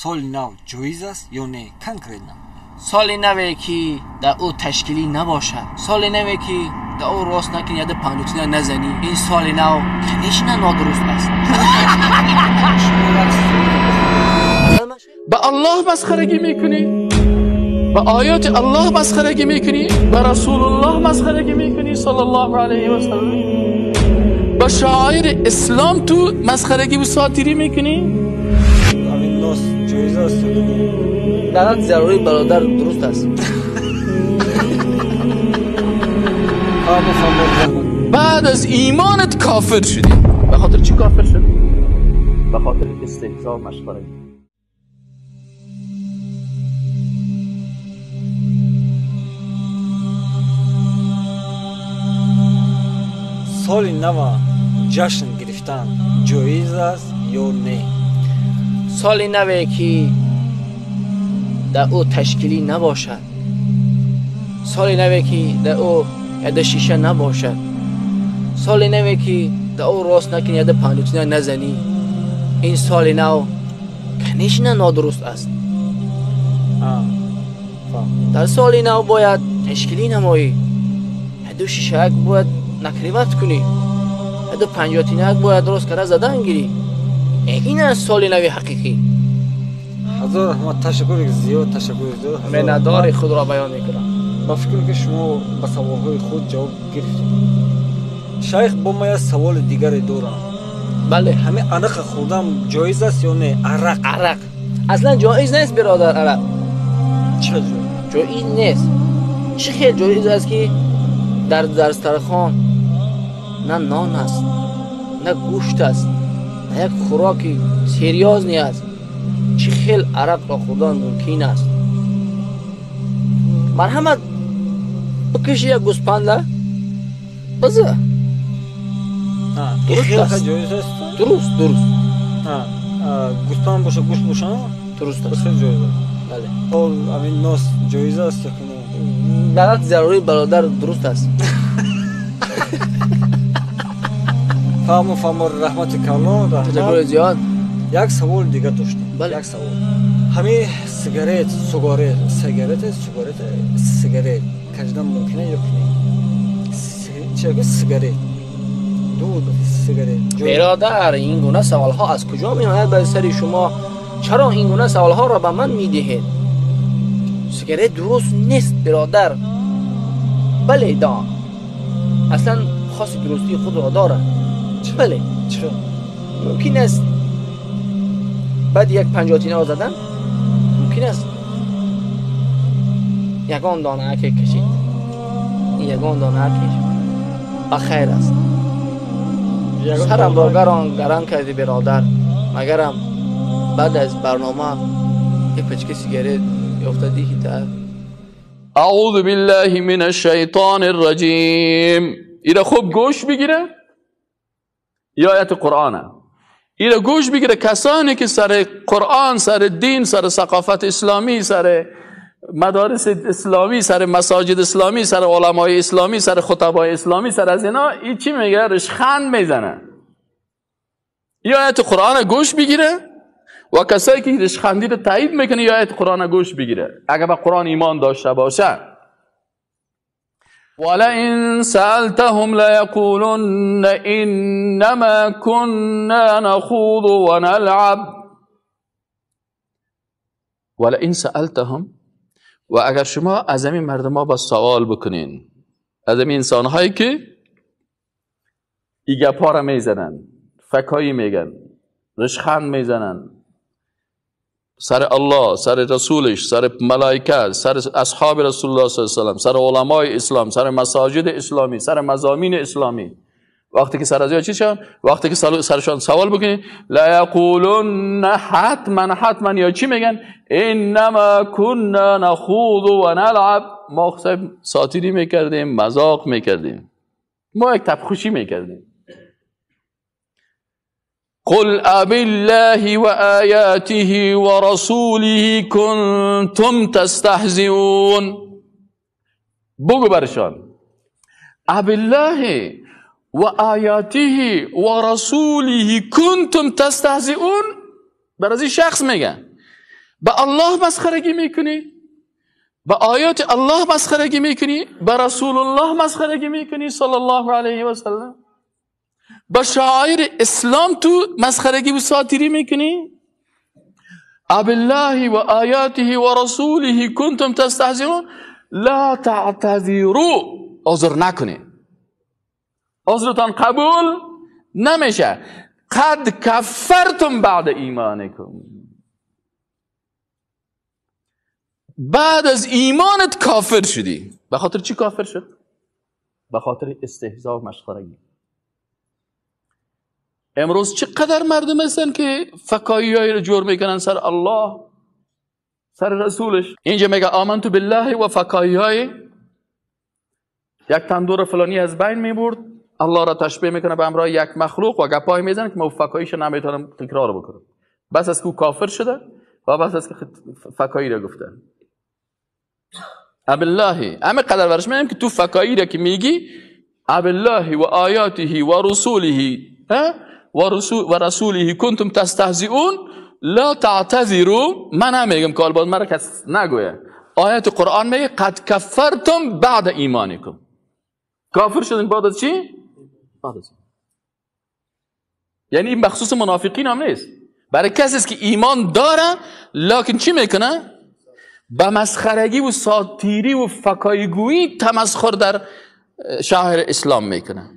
Соли нав ҷоиз аст ё не? Конкретно. Соли наве ки дар ӯ ташкилӣ набошад, соли наве ки дар ӯ рост накунӣ, яде панҷутина назанӣ, ин соли нав конечно нодуруст аст. Ба Аллоҳ масхарагӣ мекунӣ, ба оёти Аллоҳ масхарагӣ мекунӣ, ба Расулуллоҳ масхарагӣ мекунӣ саллаллоҳу алайҳи васаллам, ба шаъири ислом ту масхарагӣ ва сотирӣ мекунӣ. Амин нос ҷоиз аст ё не? Дар ҳадди зарурӣ бародар дуруст аст. Баъд аз имонат кофир шудӣ. Ба хотир чӣ кофир шудӣ? Ба хотир истеҳзо масхарагӣ. Соли нава ҷашн гирифтан ҷоиз аст ё не? Соли наве ки дар ӯ ташкилӣ набошад, соли наве ки дар ӯ яде шиша набошад, соли наве ки дар ӯ рост накунӣ, яде панҷутина назанӣ, ин соли нав конечно нодуруст аст. Дар соли нав бояд ташкилӣ намоӣ, яду шишаяк бояд накриват кунӣ, яду панҷотинаяк бояд рост карда задан гирӣ. Ин аст соли нави ҳақиқӣ. Ҳазор раҳмат, ташаккури зиёд, ташаккури зиёд. Миннатдори худро баён мекунам. Ба фикрам ки шумо ба саволҳои худ ҷавоб гирифтед. Шайх, бо ман як саволи дигаре дорам. Бале. Ҳамин арақа хӯрдан ҷоиз аст ё не? Арақ. Арақ аслан ҷоиз нест бародар, арақ. Чӣ ҷоиз? Ҷоиз нест. Чӣ хел ҷоиз аст ки дар дастархон на нон аст, на гӯшт аст, на як хӯроки серьёзный аст. Чӣ хел арақро хӯрдан мумкин аст? Марҳамат, бикаши як гӯспанда, биза. Ҷоиз аст? Дуруст, дуруст. Гӯспанд боша, гӯшт боша, дуруст аст. Ҷоиз аст. Бале. Ҳол амин нос ҷоиз аст ё не? Дар ҳадди зарурӣ бародар дуруст аст. Фаҳму фаҳмо, раҳмати калон, раҳмат. Ташаккури зиёд. Як савол дигар доштам. Як савол. Ҳамин сигарет, сугарет, сигарет, сугарет, сигарет кашидан мумкин ё не? Чӣ сигарет? Дуд сигарет. Бародар, ин гуна саволҳо аз куҷо меояд ба сари шумо? Чаро ин гуна саволҳоро ба ман медиҳед? Сигарет дуруст нест бародар. Бале, да. Аслан хоси дурустии худро дорад. Бале. Чаро? Мумкин аст баъд як панҷотинаро задан, мумкин аст ягон донаке кашид. Ин ягон донаке ба хайр аст. Сарам ро гарон кардӣ бародар. Магарам баъд аз барнома як пачка сигарет ёфта диҳӣ та. اعوذ بالله من الشیطان الرجیم. ایره خوب گوش بگیره، یا آیت قرآنه. ایره گوش بگیره کسانی که سر قرآن، سر دین، سر ثقافت اسلامی، سر مدارس اسلامی، سر مساجد اسلامی، سر علمای اسلامی، سر خطبای اسلامی، سر از اینا این چی میگه؟ رشخند میزنه. یا آیت قرآن گوش بگیره و کسایی که رشخندی رو تایید میکنه یا آیت قرآن گوش بگیره اگر به قرآن ایمان داشته باشه. ولئن سألتهم ليقولن إنما كنا نخوض ونلعب. ولئن سألتهم، و اگر شما از همین مردم ها با سوال بکنین، از همین انسان هایی که ای گپا را میزنن، فکایی میگن، رشخند میزنن سر الله، سر رسولش، سر ملائکه، سر اصحاب رسول الله صلی الله علیه و سلم، سر علمای اسلام، سر مساجد اسلامی، سر مضامین اسلامی، وقتی که سر از چی شون، وقتی که سرشان سوال بکنید، لا یقولن، حتما حتما یا چی میگن؟ انما كنا نخوض و نلعب. ما ساتیری میکردیم، مذاق میکردیم، ما یک تبخوشی میکردیم. قل أبالله وآياته ورسوله كنتم تستهزئون. بگو برشان أبالله وآياته ورسوله كنتم تستهزئون. بر از این شخص میگن به الله مسخرگی میکنی، به آیات الله مسخرگی میکنی، به رسول الله مسخرگی میکنی صلی الله علیه و سلم، به شعائر اسلام تو مسخرگی و ساتیری میکنی. ابالله و آیاته و رسوله کنتم تستهزئون لا تعتذروا. عذر نکنی، عذرتان قبول نمیشه. قد کفرتم بعد ایمانکم، بعد از ایمانت کافر شدی. به خاطر چی کافر شد؟ به خاطر استهزاء و مسخرگی. امروز چقدر مردم هستن که فکایی رو جور میکنن سر الله، سر رسولش. اینجا میگه آمنت بالله و فکایی های یک تندور فلانی از بین میبرد، الله را تشبیه میکنه به همراه یک مخلوق و گپای میزنه که من فکاییش نمیتونم تکرار بکنم. بس از که کافر شده و بس از که فکایی را گفته. ابالله همه قدر برش میگم که تو فکایی را که میگی ابالله و آیاته و رسوله و رسوله کنتم تستهزئون لا تعتذروا. من هم میگم که البته مرا کس نگویه. آیت قرآن میگه قد کفرتم بعد ایمانکم. کافر شدن بعد از چی؟ بعد از. یعنی این مخصوص منافقین هم نیست، برای کسی است که ایمان داره لکن چی میکنه؟ به مسخرگی و ساتیری و فکایگویی تمسخر در شعائر اسلام میکنه.